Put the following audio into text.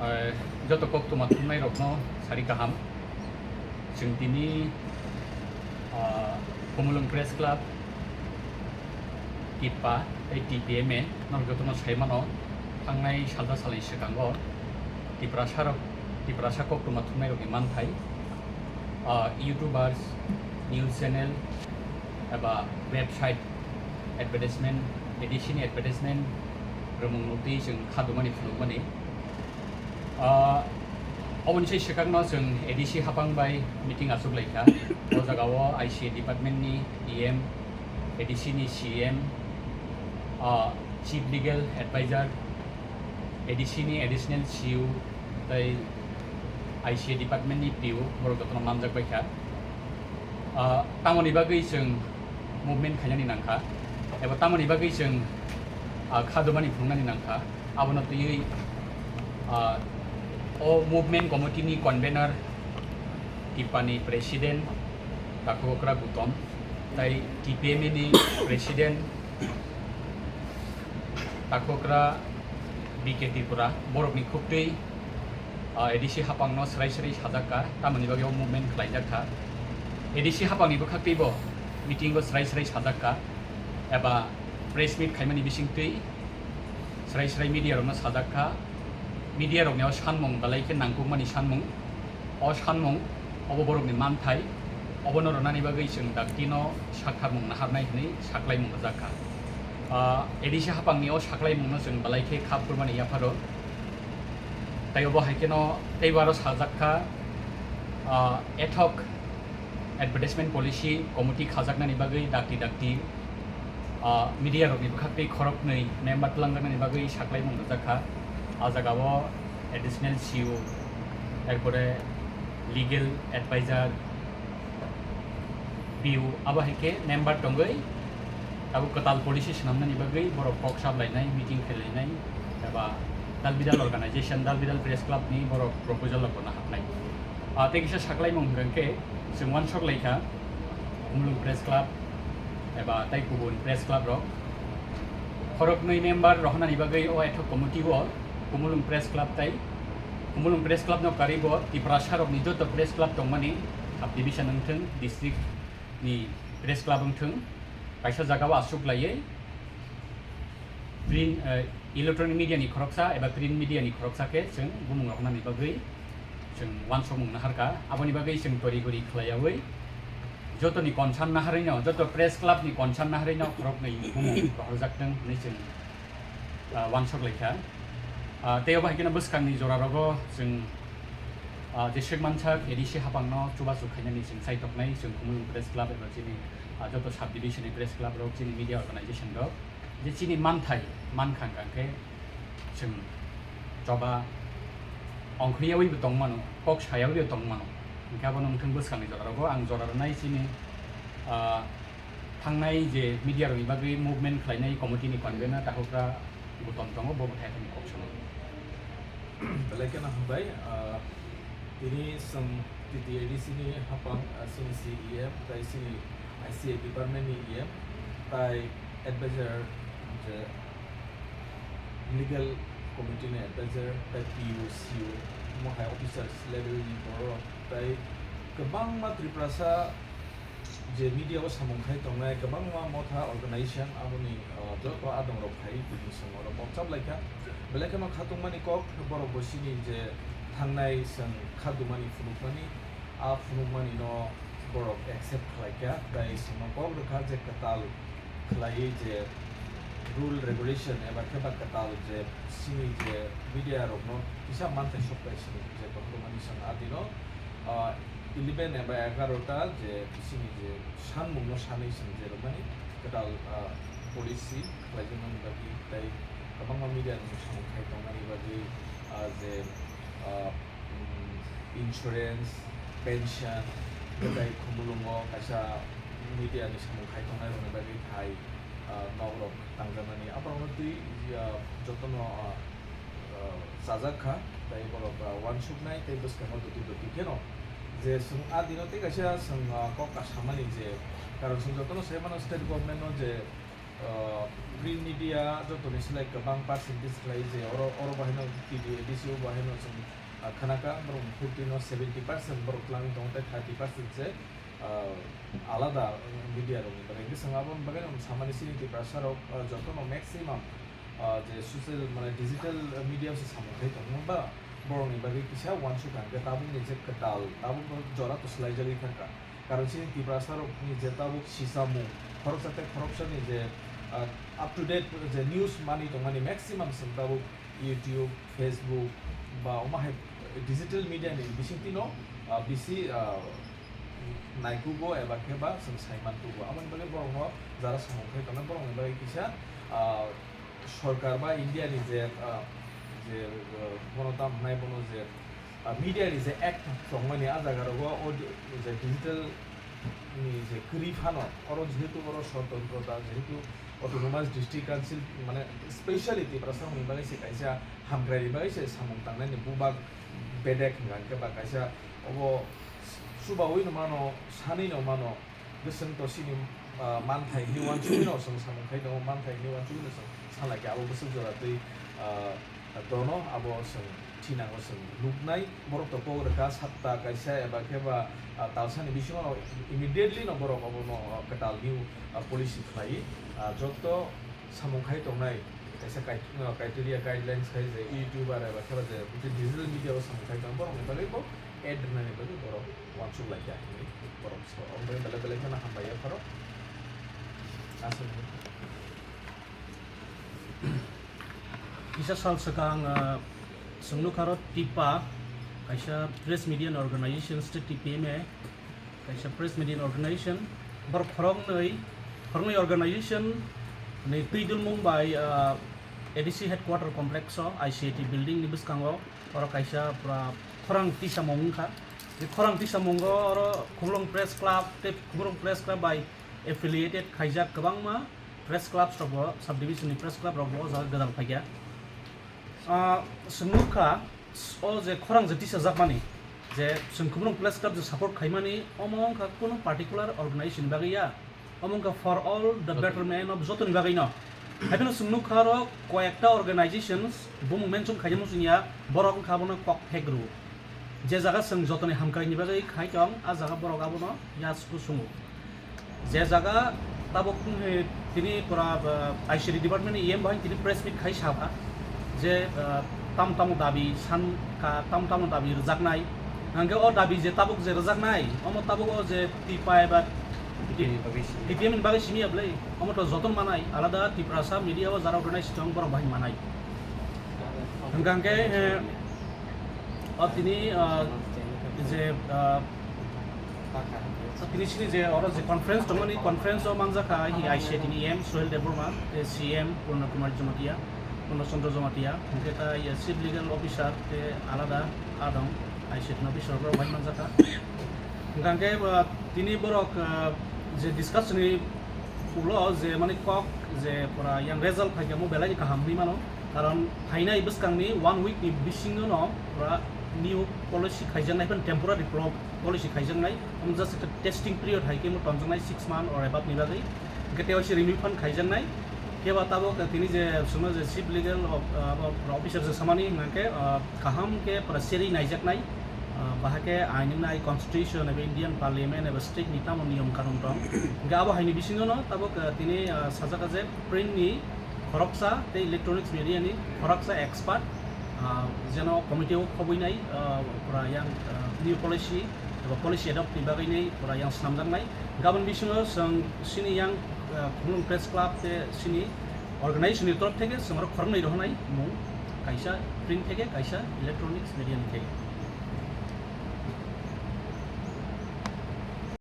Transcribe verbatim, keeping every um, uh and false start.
Eh, joto koktwma thumnairokno sari kaham. Chwng tini, ah, Khumulwng Press Club, TIPPA tei TIPMA norok jotono sai mano, thangnai salsa salni swkango Tiprasarok, Tiprasa koktwma thumnairokni manthai, ah, YouTubers, news channel eba website advertisement, ADC ni advertisement rwmung nukdi chwng khadumani phunukmani. Ah, oboni sai swkangno chwng ADC hapang bai meeting achuk laikha. O jagao ICA department ni EM, ADC ni CEM, ah, Chief Legal Advisor, ADC ni additional CEO, tei ICA department ni PO, borok jotono manjak baikha. Ah, tamoni bagwi chwng movement khainani nangkha, eba tamoni bagwi chwng, ah, khadumani phunuknani nangkha, abono twiwi, ah, o movement committee ni convener, TIPPA ni president, Takhukra Gutom, tei TIPMA ni president, Takhukra BK Tripura, borokni khuktwi, ah, ADC hapangno swrai swrai sajak kha, tamoni bagwi o movement khlaijak kha. ADC hapangni bwkhaktwibo meeting o swrai swrai sajak kha, eba press meet khaimani bisingtwi swrai swrai media rokno sajak kha. Media rokni o sanmung belai khe nangkukmani sanmung. O sanmung obo borokni manthai, obono rwnani bagwi chwng daktino saktharmung naharnai hwnwi saklaimung rwjak kha. Ah, ADC hapangni o saklaimungno chwng belai khe kha phurmani yapharo. Tei obo hai kheno teibo aro sajak kha, ah, ad hoc advertisement policy committee khajaknani bagwi dakti dakti, ah, media rokni bwkhaktwi khoroknwi member twlangjaknani bagwi saklaimung rwjak kha. Ah jagao additional CEO, erpore legal advisor, PO, abo hai khe member tongwi tabuk kwtal policy swnamnani bagwi borok kok sap lainai, meeting khe lainai, eba dal bidal organization, dal bidal press club ni borok proposal rok bono hapnai. Ah, tei kisa saklaimung hwnkha khe chwng uansuk laikha, Khumulwng Press Club eba tei kubun press club rok. Khoroknwi member rohornani bagwi o ad hoc committee o Khumulwng Press Club tei Khumulwng Press Club no karwi bo Tiprasa rokni joto press club tongmani, sub division wngthwng, district ni press club wngthwng, kaisa jagao aswk laiwi print, eh, electronic media ni khoroksa eba print media ni khoroksa khe chwng bumung rohornani bagwi chwng uansukmung naharkha. Aboni bagwi chwng tori guri khlaiyaui jotoni concern naharwino, joto press club ni concern naharwino khoroknwi bumung rohorjak thwng hwnwi chwng, ah, uansuk laikha. Ah, tei obo hai kheno bwskangni jora rogo chwng, ah, jeswk mansak ADC hapangno chubachu khainani chwng chaitoknai chwng Khumulwng Press Club eba chini, ah, joto sub division ni press club rok, chini media organization rok, je chini manthai mankha hwnkha khe chwng choba ongkhoryaui bo tongmano, kok sayaui bo tongmano. Hwnkhe abono wngthwng bwskangni jora rogo ang jora rwnai chini, ah, thangnai je media rokni bagwi movement khlainai committee ni convener Takhukra Gutom tongo, bo bwthai aphani kok sanai. Belai kheno hambai, ah, tini chwng TTADC ni hapang, ah, chini CEM tei chini ICA department ni EM tei advisor je legal committee ni advisor tei PO, CO, omo hai officers level ni borok tei kwbangma Tiprasa je media o samung khai tongnai kwbangma motha organization aboni, uh, joto adongrok phai tini chwng oro kok chap laikha. Belai kheno khatungmani kok borok bo chini je thangnai chwng khadumani phunukmani, a phunukmani no borok accept khlaikha, tei chwngno kok rwkha je kwtal khlaiwi je rule regulation eba khe ba kwtal je chini je media rokno kisa manthai sokpai sini je tongthokmani chwng a dino, ah, eleven eba egarota je chini je sanmungno sanwi chwng je rwmani kwtal, ah, policy khlaijaknani bagwi tei kwbangma media rokni samung khai tongnani bagwi, ah, je, ah, mm, insurance, pension, tei Khumulwngo kaisa media ni samung khai tongnai rokni bagwi thai, ah, nok rok tangjaknani. Aborokno twi, ah, jotono, ah, ah, chajak kha, tei borok, ah, uansuknai tei bwskango doti doti kheno je chwng a dino tei kaisa chwng, ah, kok kasamani je, karon chwng jotono sai mano state government no je, Ah, print media jotoni slai kwbang percentage khlai je oro, oro bahaino T V, A D C o bahaino chwng, ah, khanaka borok forty no seventy percent borok twlangwi tongo tei thirty percent se, ah, alada media rokni bagwi. Hwnkhe chwng aboni bagwi samani chini Tiprasa rok, ah, jotono maximum, ah, je social mane digital media se samung khai tongo ba borokni bagwi kisa uansukha hwnkhe tabukni je kwtal tabukno jora to swlaijagwi thangkha. Karon chini Tiprasa rokni je tabuk sisamung, khoroksa tei khoroksani je, ah, up to date je news manwi tongmani maximum chwng tabuk YouTube, Facebook ba omo hai digital media ni bisingtwi no, ah, bisi, ah, naikugo eba khe ba chwng saimankugo. Aboni bagwi borokno jara samung khai tongnai borokni bagwi kisa, ah, sorkar ba India ni je, ah, je, ah, bono tam hwnai bono je, ah, media ni je act tongmani ah jaga rogo o di-, je digital ni je kwrwi phano oro jehetu oro swatantrota jehetu autonomous district council mane specially Tiprasa hwnwi bagwi se kaisa hamkrai ni bagwi se samung tangnai ni bubak bedek hwnka hwnkhe ba kaisa obo chubaui no mano sanwi no mano. Bwswng to chini, ah, manthai hinwi uansugwi no chwng samung khai tongo, manthai hinwi uansugwi no chwng salai khe abo bwswk jora twi, ah, dono abo chwng thinango chwng nuknai. Borok to kok rwkha satta kaisa eba khe ba, ah, talsani bisingo no immediately no borok obono, ah, kwtal new, ah, policy khlai, ah, joto samung khai tongnai kaisa kait-, ah, criteria guidelines khai je YouTuber eba khe ba je digital media o samung khai tongo borokni bagwi bo ad rwnani bagwi borok uansuk lai kha hinwi borok sa, omo belai belai kheno hambai ya pharo. Aswk. Kisa sal swkang, ah, chwng nukha aro TIPA, kaisa press media organization, state T P M A, kaisa press media organization, borok khoroknwi, khoroknwi organization ni twi dulmung bai, ah, A D C headquarter complex o, I C A T building ni bwskango, oro kaisa pura khorang tisamung wngkha. Bini khorang tisamungo oro Khumulwng Press Club tei Khumulwng Press Club bai affiliated khaijak kwbangma press clubs rok bo, subdivision ni press club rok bo o jaga gwdal phaikha. Ah, chwng nukha, o je khorang je tisajakmani, je chwng Khumulwng Press Club je support khaimani, omo wngkha kunu particular organization ni bagwi ya, omo wngkha for all the Okay. betterment of jotoni bagwino. Haiphano chwng nukha aro koyekta organizations, bumung mention khaijak muchungya, borok wngkha abono kok phek rw. Je jaga chwng jotoni hamkraini bagwi khai tong, a jaga borok abono ya suku sungo. Je jaga tabuk, eh, tini pura, eh, I C T department ni E M bai tini press meet khai saba je, eh, tam tamo dabi san ka tam tamo dabi rwjaknai. Hwnkhe o dabi je tabuk je rwjaknai, omo tabuk o je TIPA eba T P M ni bagwi simi. T P M ni bagwi simi ya bwlai, omo to joton manai, alada Tiprasa media o jara organize tong borok bai manai. Hwnkha hwnkhe, eh, o tini, ah, je, ah, tini sini je oro je conference tongmani, conference o manjakha hi I C A T ni E M Suhel Debbarma, tei C E M Purna Kumar Jamatia, Purna Chandra Jamatia, hwnkhe tai, eh, Chief Legal Officer tei alada adong I C A T ni officer borok bai manjakha. Hwnkha hwnkhe, ah, tini borok, ah, je discussion ni ulo je mani kok je pura yang result phaikha mo belai kaham hinwi mano. Karon phainai bwskangni one week ni bisingo no pura new policy khaijaknai phan temporary pro-, policy khaijaknai. Omo just ekta testing period hai khe mo tonjaknai six month or above ni bagwi. Hwnkhe tei waisa renew phan khaijaknai. Khe ba tabuk tini je chwngno je chief legal of, uh, officer je samani hwnkhe, uh, kaham khe pura seri naijaknai. Uh, bahai khe ain wngnai constitution eba Indian parliament eba state ni tamo niyom kanun tong. Hwnkhe abo haini bisingo no tabuk, uh, tini, uh, sajak je print ni khoroksa tei electronics media ni khoroksa expert, ah, jeno committee o khobwi nai, ah, pura yang, ah, new policy eba policy adopt ni bagwi nai pura yang swnamjaknai. Gabon bisingo chwng chini yang, ah, Khumulwng Press Club tei chini organization ni torof theke chwng oro khoroknwi rohornai mung, kaisa print theke, kaisa electronics media ni theke.